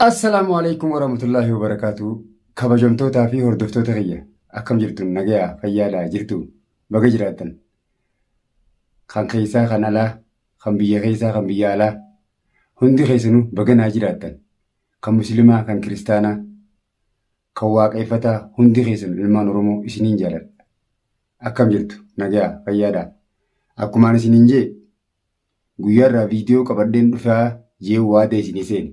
Assalaamu alaikum warahmatullaahi wabarakaatu. Kabajamtootaa fi hordoftoota kiyya akkam jirtu nagayaa fayyaadhaa jirtu baga jiraattan. Kan keessaa kan alaa kan biyya keessaa kan biyya alaa hundi keessanuu baga naa jiraattan. Kan muslimaa kan kiristaanaa kan waaqeffataa hundi keessan ilmaan Oromoo isiniin jaaladha. Akkam jirtu nagayaa fayyaadhaa. Akkumaan isiniin jee Guyyaa irraa viidiyoo qabadheen dhufaa jee waada isinii seene.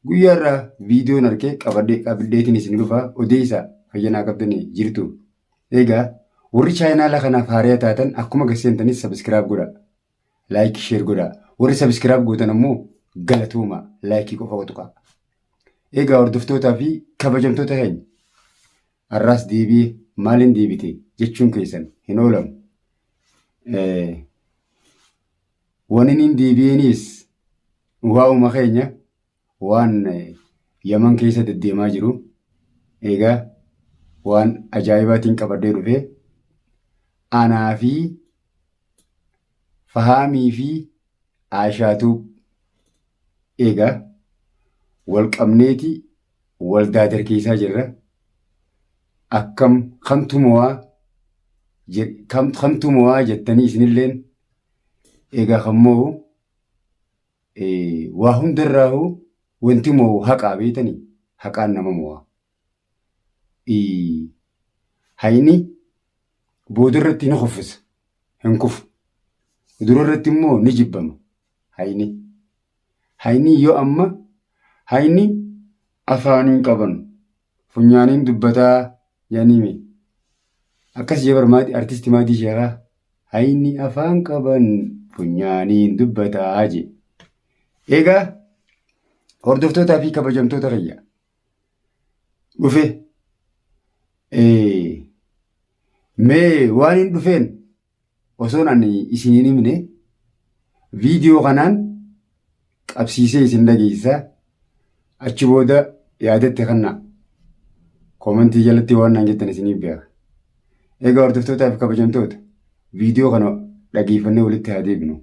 Guyyaa irraa viidiyoon arkee qabadhee qabadheetiin isin dhufaa odeessaa fayyanaa qabdanii jirtu. Egaa warri chaayinaala kanaaf haariyaa taatan akkuma gaseentanis sabiskiraayib godhaa. Laayikii sheer godhaa. Warri sabiskiraayib gootan ammoo galatooma laayikii qofa tuqaa. Egaa hordoftootaa fi kabajamtoota keenya har'aas deebi'ee maaliin deebite jechuun keessan hin oolamu. Waniin hin deebi'eenis waa'uma keenya waan Yaman keessa deddeemaa jiru. Egaa waan ajaa'ibaatiin qabadhee dhufe anaa fi Fahaamii fi Aashaatuu egaa wal qabneeti wal daadarkeessaa jirra. Akkam kamtu mo'aa kamtu mo'aa jettanii isinilleen egaa kan mo'u waa hundarraahuu wanti mo'u haqaa beektanii haqaan nama mo'a. Hayni boodarratti ni kuffisa hin kufu. Durarratti immoo ni jibbama hayni. Hayni yoo amma hayni afaaniin qaban funyaaniin dubbataa jedhanii akkas jee barmaati artisti maatii sheekaa hayni afaan qaban funyaaniin dubbataa jee. Egaa hordoftootaa fi kabajamtoota kiyya dhufe mee waan hin dhufeen osoon ani isin hin himne viidiyoo kanaan qabsiisee isin dhageessisa. Achi booda yaadatti kanna koomentii jalatti waan naan jettan isiniif beeka. Egaa hordoftootaa fi kabajamtoota viidiyoo kana dhageeffannee walitti haa deebinu.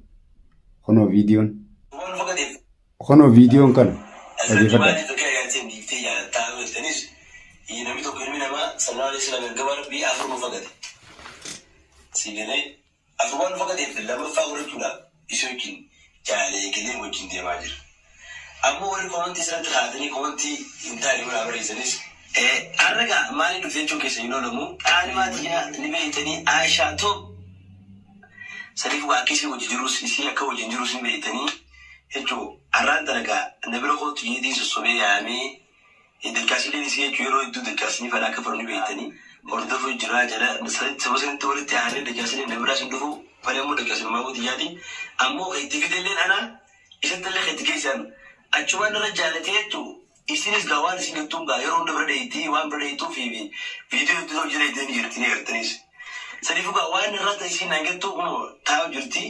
Kunoo viidiyoon. Kunoo viidiyoon kana dhageeffadhaa. Namni tokko ilmi namaa sallallahu alaihi wasallam ergamaa rabbii afur nu fagate. Si galee afur waan nu fagateef lammaffaa godhachuudhaaf isa wajjin jaalala eegalee wajjin deemaa jira. Ammoo warri komantii asirratti kaa'atanii komantii hin taane yoo naa barreessanis Har'a gaa maaliin dhufte jechuun keessan hin oolamu. Qaalimaa tiyya ni beektanii Aishaa Tube. Saniif waa akka isin wajji jirus isii akka wajjin jirus ni beektanii jechuu har'aan tana gaa na bira kootu jeetiin sossobee yaamee Dachaasileen isii jechuun yeroo hedduu dachaasni fadha akka fedhu ni beektanii hordofuu jira jala saba sanitti walitti aarree dachaasileen na biraas hin dhufu fadha immoo dachaasni maamuu xiyyaati ammoo kan itti fidelleen ana isatti illee kan itti geessan achumaan irra jaalatee jechuun isinis gaa waan isin jettuun gaa yeroo hunda bira dheeytii waan bira dheeytuu fi viidiyoo hedduu ta'u jira jettee ni jirti ni agartanis. Saniifuu gaa waan irraa ta'e isiin naan jettu kunoo taa'u jirti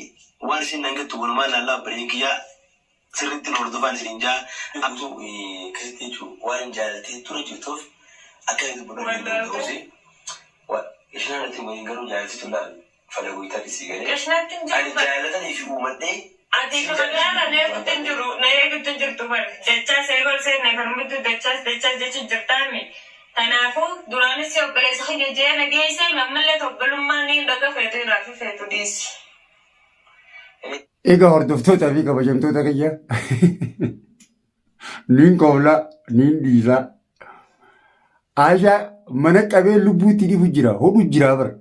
waan isiin naan jettu walumaan laallaa obboleeyyan kiyyaa Sirriitti nu hordofaan isiniin jaa. Guutuu akkasitti jechuun waan hin jaalatee ture jirtuuf akka inni dubbadhu hin danda'uusi. Isheen irratti waliin garuu jaalatti tun laal fala goytaa dhisii galee. Qishnaatti hin Ani jiru bar. jaalatanii fi uumadhee Ati siin kabalaarra jaalatti na eegutti hin jiru na eegutti hin jirtu bar. Dachaas eegol seenne kanumatti dachaas dachaas jechuun jirtaami. Kanaafuu duraanis si obboleessa kiyya jee na geessee ammallee obbolummaan ni dhaga feetu irraa fi feetu dhiisi. Egaa hordoftootaa fi kabajamtoota kiyya niin kooflaa niin dhiisaa. Aashaa mana qabee lubbuu itti dhibu jira hodhu jira bara.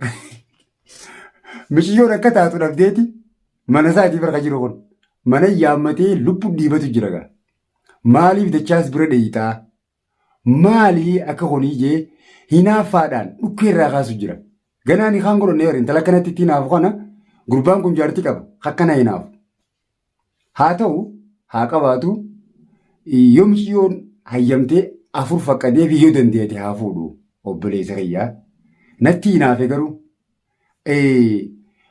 Miciyyoon akka taatu dhabdeeti mana isaatii bara ka jiru kun mana yaammatee lubbuu dhiibatu jira gaa. Maaliif dachaas bira dheeyxaa? Maali akka kunii jee hinaaffaadhaan dhukkee irraa kaasu jira. Ganaa ni kaan godhannee bara intala akkanatti itti hinaafu kana gurbaan kun jaartii qaba akkana hinaafu. Haa ta'u haa qabaatu yoo miciyyoon hayyamtee afur faqqadee fi yoo dandeete haa fuudhu obboleessa kiyyaa. Natti hinaafe garuu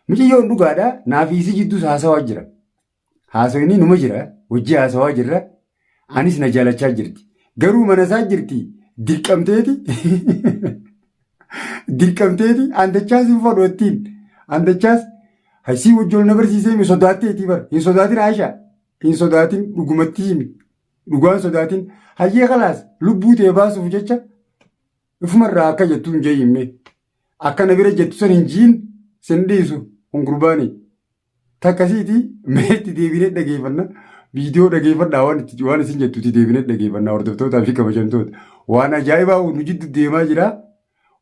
miciyyoon dhugaadha naaf isii jidduus haasawaa jira. Haasawni numa jira hojii haasawaa jirra anis na jaalachaa jirti. Garuu mana isaa jirti dirqamteeti dirqamteeti andachaas hin fadhu ittiin andachaas sii wajjin na barsiisee mi sodaatteetii bara hin sodaatin Aisha hin sodaatin dhugumatti himi. Dhugaan sodaatin hayyee kalaas lubbuu tee baasuuf jecha ufumarraa akka jettu hin jeeyimme. Akka na bira jettu san hin jiin sin dhiisu kun gurbaani. Takkasiiti mee itti deebinee dhageeffanna. Viidiyoo dhageeffadhaa waan itti waan isin jettu itti deebinee dhageeffanna hordoftootaa fi kabajamtoota. Waan ajaa'ibaa nu jiddu deemaa jira.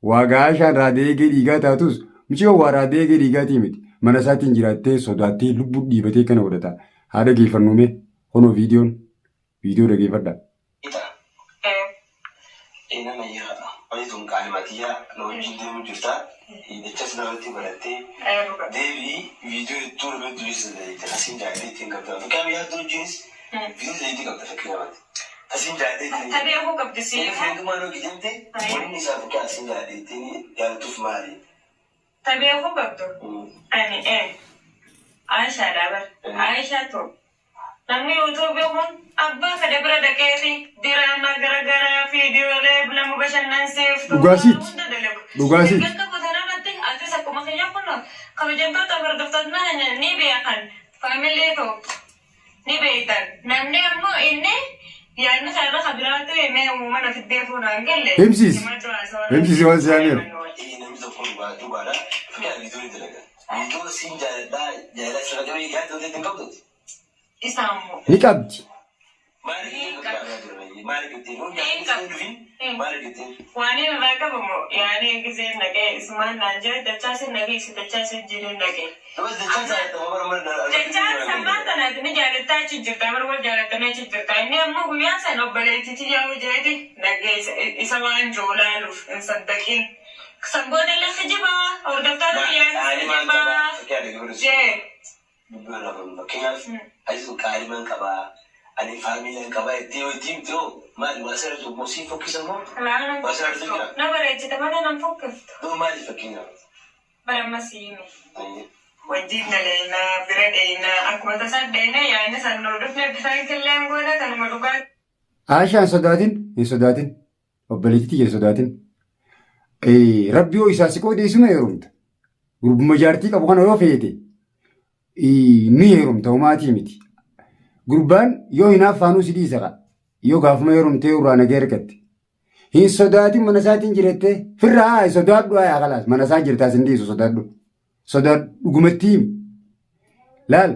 Waa gaashaan raadee eegee dhiigaa taatus mucayyoo waa raadee eegee dhiigaatii miti. Mana isaatiin jiraattee sodaattee lubbuu dhiibatee kana godhata. Haa dhageeffannu mee kunoo viidiyoon viidiyoo dhageeffadhaa. Ita. Ee nama yaa wani tun qaalima tiyya na wajjin deemu jirta dachas narratti barattee deebii viidiyoo hedduu nama hedduu keessa dalaydde tasiin jaalatee ittiin qabda fakkeenyaaf yaaddoo wajjinis viidiyoo dalaydee qabda fakkeenyaaf tasiin jaalatee ittiin Ta beekuu qabdi inni siifuu. friendummaan hojii deemte waliin isaa fakkeenyaaf tasiin jaalatee ittiin jaalattuuf maali? Ta beekuu qabdu. Ani Aishaadha bar. Aishaa too. Namni YouTube kun abbaa fedhe bira dhaqeeti diraamaa garagaraa viidiyoolee nama bashannansiiftu waan Dhugaasiiti. hunda dalagu. Dhugaasiiti. Erga akka tanarratti atis akkuma kiyya kun kabajamtoota hordoftoota ni beekan faamilii too ni beektan. Namni ammoo inni yaadni isaa irra kabiraatu himee uumama ofitti beekuu naan galle. Himsiisi. Himadhu haasawaa Himsiisi waan si yaameeru. Ee namni tokko dhugaa dhugaadha fakkeenyaaf viidiyoo ni dalaga viidiyoo siin jaaladhaa jaalala sirra qabee yaaddoo ta'e hin qabduti. Isa ammoo. Ni qabdi. Waan inni irraa qabamu yaani gizeen dhaqee isumaan naan jee dachaasin dhageessu dachaasin jiruun dhaqee. Dachaan sammaan tanaati ni jaalattaa achi jirta bara wal jaalattanii achi jirta inni ammoo guyyaa san obboleettiitti yaa'u jeeti dhageessa isa waan joolaaluuf hin saddaqin. San booda illee kijibaa hordoftoota kiyyaanis kijibaa jee. Dubbii irraa baruu fakkeenyaaf ajizu qaaliman qabaa ani faamilan qabaa jettee yoo itti himte hoo maali waa sirra jiru moo siin fokkisa moo Laa nan waa sirra jiru fokkiftu. jira Na bareechite malee nan fokkiftu. doo maali fakkeenyaaf. Bara amma si hime. Wajjin daleynaa bira dheeynaa akkuma tasaa dheeynaa yaadni san nu dhufne bishaan killeen goona kanuma dhugaa. Aishaan hin sodaatin hin sodaatin obboleettii tiyya hin sodaatin. Rabbi yoo isaa si qoode isuma heerumta. Gurbuma jaartii qabu kana yoo feete ni heerumta homaatii miti. Gurbaan yoo hinaaffaanuu si dhiisa kaa. Yoo gaafuma heerumtee irraa nagee argatte. Hin sodaatin mana isaatiin jirettee firraa haa sodaadhu haa kalaas mana isaa jirtaas hin dhiisu sodaadhu. Sodaadhu dhugumatti himi. Laal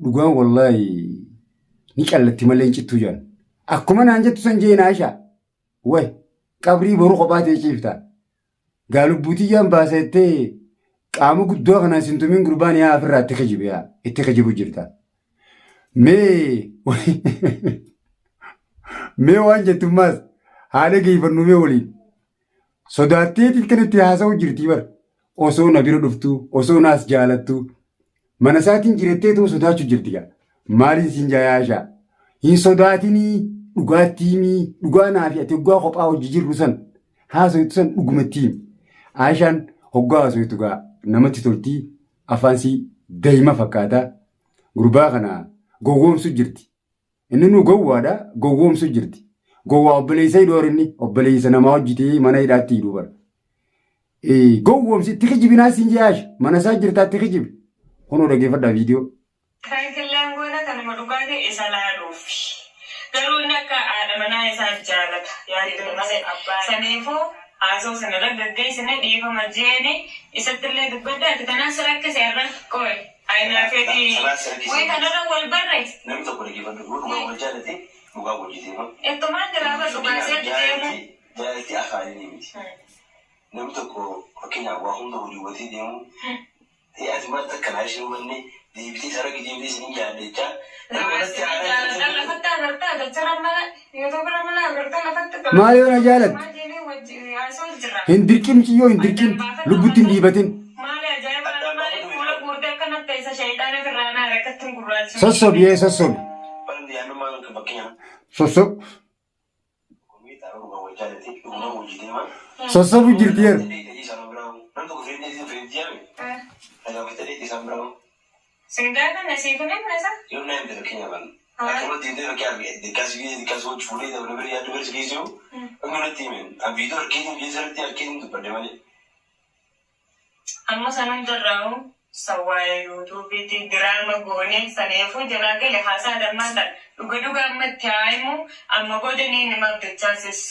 Dhugaan wallaahi ni qallatti malee hin cittuu jedhan. Akkuma naan jettu san jeen Aishaa. Way qabrii boru kophaa ta'e ciifta. Gaa lubbuu tiyyaan baasa jettee qaama guddoo kanaan sin tumin gurbaan yaa ofirraa itti kijibe yaa itti kijibu jirta. Mee mee waan jettummaas haala geeffannu mee waliin. Sodaatteetiin kan itti haasa'u jirtii bara. Osoo na bira dhuftuu, osoo naas jaalattuu. Mana isaatiin jiratteetuma sodaachuu jirti gaa. Maaliin siin jaayaa Aishaa? Hin sodaatinii dhugaatti himii dhugaa naa fi ati hoggaa kophaa hojii jirru san haasoytu san dhugumatti himi. Aishaan hoggaa haasoytu gaa namatti toltii afaan sii dayima fakkaata. Gurbaa kana gowwoomsu jirti. Inni nu gowwaadha gowwoomsu jirti. Gowwaa obboleessa hidhu inni obboleessa namaa hojjetee mana hidhaatti hidhuu bara. Gowwoomsi itti kijibinaa siin jee mana isaa jirtaa itti kijibi. Kunoo dhageeffadhaa viidiyoo. Piraank goona kanuma dhugaatii isa laaluuf. Garuu inni akka haadha manaa isaa jaalata. Yaaddoon malee. Saniifuu haasoo sana irra gaggeessine dhiifama jeeni isatti illee dubbadha. Ati kanaaf si rakkise irra qoy. Ayinaa fedhii. Kanaaf si rakkise. Way kanarra wal barre. Namni tokko dhaggeeffadhu yoo dhugaa wal jaalate dhugaa wal deema. Ittumaan jiraa bar dhugaa see deemu. Jaalalti afaanii miti. Namni tokko fakkeenyaaf waa hunda walii hubatee deemu ta'ee ati maal takka naa ishee hubanne deebitee isa argi deemtee isin hin jaalladha jechaa nama walitti Jaaladha lafatti agartaa dachara mala yuutuubira mala agartaa lafatti Maal yoo na jaalatte? Maal jennee wajjin haasoo jira. Hin dirqin ciyyoo hin dirqin lubbutti hin dhiibatin. Maali ajaa'iba maali fuula guurtee akkanatti isa shayxaana firraa naa rakkatti hin gurraachu. Sossobi ee sossobi. Barri yaadummaa fakkeenyaaf Sossob. kun dhugaa wal jaalate dhugaa wajji deema. Sossobu jirti yeru. Singaa kana siif hin himne isa? Amma san hundarraa'u San waa'ee yuutuubiiti diraama goonee saneefuu jalaa gale haasaa dammaa tan dhuga dhuga amma itti haa himu amma booda ni himaaf dachaasis.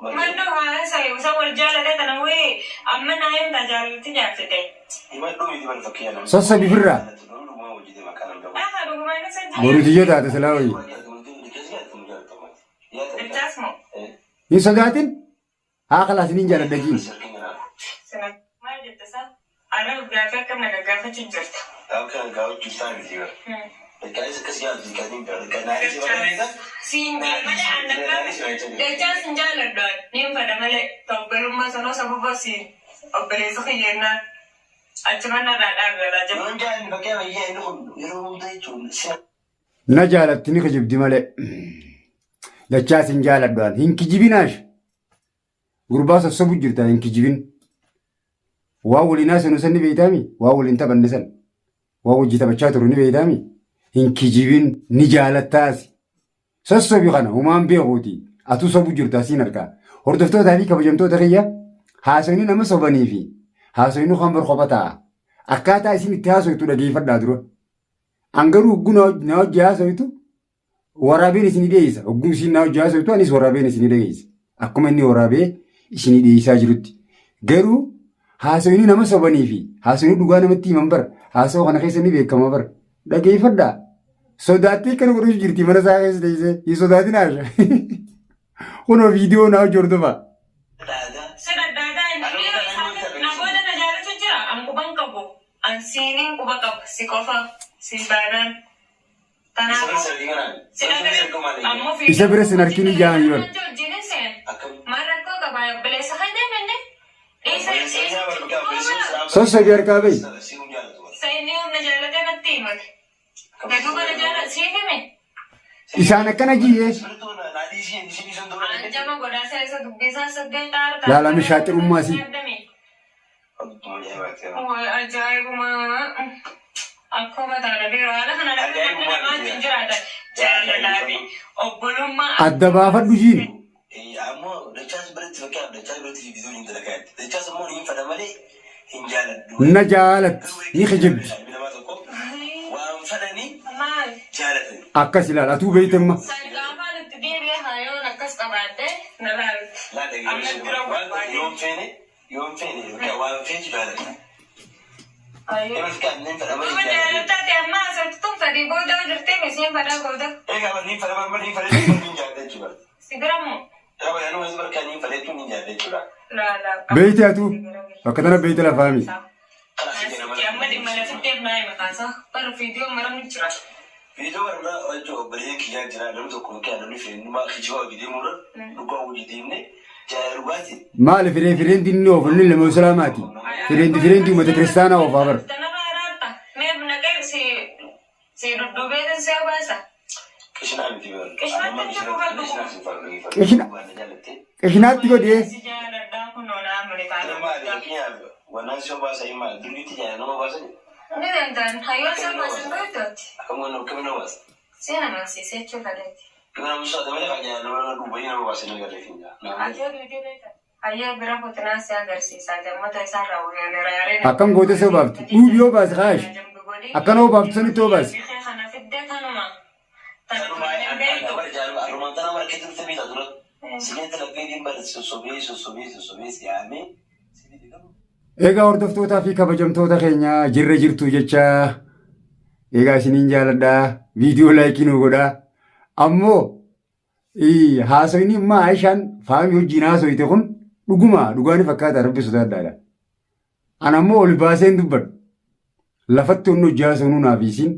Himadhu haasayu isa wal jaalate tana wayii amma naa himta jaalalti jaarsite. Himadhu miti bar fakkeenya namni Sossobi firraa. jaalatu garuu dhugumaa hojii deema kan hin beeku. Aha dhugumaan isa Boru jaalatu. tiyya taate silaa wayii. Dachaas moo? Hin sodaatin haa kalaas niin jaaladha jiin. Sina maal jette sa? Ana gaafii akkam na gaggaafachuu jirta. Dachaas siin jee malee an nan gaafadhu. Dachaas hin jaaladhu an niin fedha malee ta obbolummaa sanoo sababa siin obboleessa kiyya jennaan achuman narraa dhaabi walaa jabba. Na jaalatti ni kijibdi malee. Dachaas hin jaaladhu an. Hin kijibinaash. Gurbaa sossobu jirta hin kijibin. Waan waliin haasofnu san ni beektaami? Waan waliin taphanne san. Waan wajji taphachaa turre ni beektaami? Hin kijibin ni jaalattaasi. Sossobi kana humaan beekuuti. Atuu sobu jirta asiin harkaa. Hordoftootaa fi kabajamtoota kiyya haasofni nama sobanii fi haasofni kan bar kopha ta'a. Akkaataa isin itti haasoftu dhageeffadhaa dura. An garuu hogguu na wajji haasoftu waraabeen isinii dhiyeessa. Hogguu isin na wajji haasoftu anis waraabeen isinii dhageessa. Akkuma inni waraabee isinii dhiyeessaa jirutti. Garuu haasofni nama sobanii fi haasofni dhugaa namatti himan bara. Haasawaa kana keessa ni beekama bara. Dhageeffadhaa. Sodaattee akkana godhuu jirti mana isaa keessa teessee. Hin sodaatin haasha. Kunoo viidiyoo naa hojii hordofaa. Si dhadhaadaa inni dhiira isaa na booda na jaalatu jira an quban qabu an siinin quba qaba si qofa si baanaan Kanaafuu si dhaga'e ammoo Isa fiigee bira sin harkin ijaan yoo. wajjin hin seen. Maal rakkoo qaba obboleessa keenya jenne dhiisa dhiisa. Sossobi harkaa bahi. Sayinii humna jaalatee natti himate. Gatuu kana jaala siif hime. Isaan akkana jiyyee. Anjama godhaa isa dubbisaa saddee xaara. Laalame shaaxirummaa sii. Way ajaa'ibuma akkuma taana beeru haala kana namni namaa wajjin jiraata jaalalaa fi obbolummaa. Adda baafadhu jiin. Ammoo dachaas biratti fakkeenyaaf dachaas biratti viidiyoo hin dalagaa jirti. Dachaas immoo ni fedha malee hin jaaladhu. Na jaalatti ni kijibdi. Nama tokko waan fedhanii Maal? jaalatani. Akkas ilaala atuu beeytemma. Sadarkaa itti deebi'ee haayoon akkas qabaadde na laalti. Laata Amma dura waan tokko yoon feene yoon feene yookaan waan feetu jaalata. Haayoo. Nama fakkaatu ni fedha malee Duuba hin jaaladhu. jaalattate amma asirratti tun fedhii booda jirtee misiin fedhaa booda. Egaa ni fedha malee ni fedha jechuun hin jaalladhu jechuudha. Si bira moo? Qaba yaanuma isa barkaa ni fedha jechuun hin jaalladhu jechuudha. Laala. Beeyti atuu bakka tana beeyte lafaami. Kanas ija nama Amma dhimma lafitteef naa hima kaasa. Bara viidiyoo maramni jira. Viidiyoo kana bira jechuun obboleeyyan kiyyaa jira namni tokko fakkeenyaaf namni fireenyummaa kijibaa hojii deemurra dhugaa hojii deemne jaalala dhugaatiin Maali firee fireendi inni oofu inni lama islaamaati. Fireendi fireendi uummata kiristaanaa oofaa bara. Tanarraa haraarta. Mee naqee si si dudduubee si baasa. Qishinaa miti bara. Qishinaatti Amma hin qishinaatti jiru qishinaatti hin fayyadu. Qishina qishinaatti godhee. Si jaaladhaa kunoo naa muli Maali taana. fakkeenyaaf wannaan si baasa himaa duriitti jaalala nama baasan Ni danda'an. Hayyoon si baasan beektooti. akkam waan akkam nama baasa. Si amansiisee jechuu fedheeti. Nama nama sodaata malee kan jaalala nama duuba nama baasa nama garee hin jaa. Ajoo duudee beekta. Hayyoo bira kutinaa si agarsiisa. Jammata isaarraa wayyaanee Akkam goote si obaafti. Dhuubi yoo baase kaash. Akkana obaaftu sanitti obaasi. Kana fiddee kanuma. Kanuma bara jaalala arrumaan tana mara keessa dhufte miidha dura. Sileetti laphee dhimma sossobee sossobee sossobee si yaamee. Egaa hordoftootaa fi kabajamtoota keenya jirra jirtu jecha egaa isiniin jaaladhaa viidiyoo laayikii nu godhaa ammoo haasofni immoo Aayishaan faamii wajjin haasoyte kun dhuguma dhugaa ni fakkaata rabbi sodaadhaadha. Ana ammoo ol baaseen dubbadhu lafatti onni hojii haasofnu naaf isiin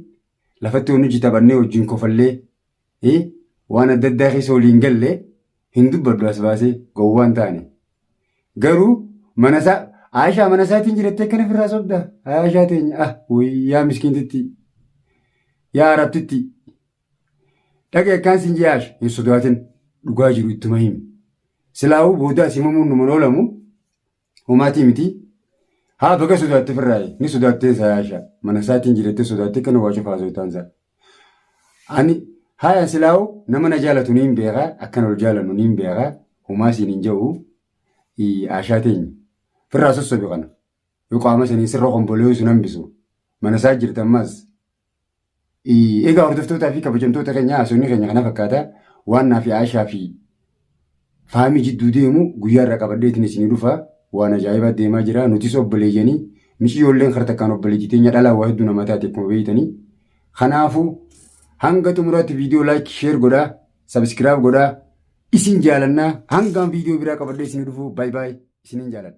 lafatti onni hojii taphannee wajjin kofallee waan adda addaa keessa waliin galle hin dubbadhu as baasee gowwaan taane. Garuu mana isaa Aayishaa mana isaatiin jirattee akkana ofirraa sobda. Aayishaa teenya ah wayyaa miskiintitti yaa arabtitti dhaqee akkaan siin jee Aayisha hin sodaatin dhugaa jiru ittuma himi. Silaawuu booda as himamuun numan oolamu homaatii miti. Haa baga sodaatte ofirraa ni sodaattee isaa Aayishaa mana isaatiin jirattee sodaattee akkana waa cufaa soitaan isaa. Ani haya silaa'u nama na jaalatu niin beeka akkan ol jaalannu niin beeka homaa siin hin jedhu Aashaa teenya firraa sossobi kana Yoo qaama sanii sirra kombolee sun hambisu. Mana isaa jirta ammas. Egaa hordoftootaa fi kabajamtoota keenya haasofni keenya kana fakkaata. Waan naa fi Aashaa fi faamii jidduu deemu guyyaa irraa qabadheetiin isinii dhufa. Waan ajaa'ibaa deemaa jira. Nutis obboleeyyanii miciyyoolleen kara takkaan obboleettii teenya dhalaa waa hedduu nama taate akkuma beektanii. Kanaafuu hanga xumuraatti viidiyoo like share godhaa subscribe godhaa isin jaalannaa hangaan viidiyoo biraa qabadhee isinii dhufu bye bye isinin jaaladha.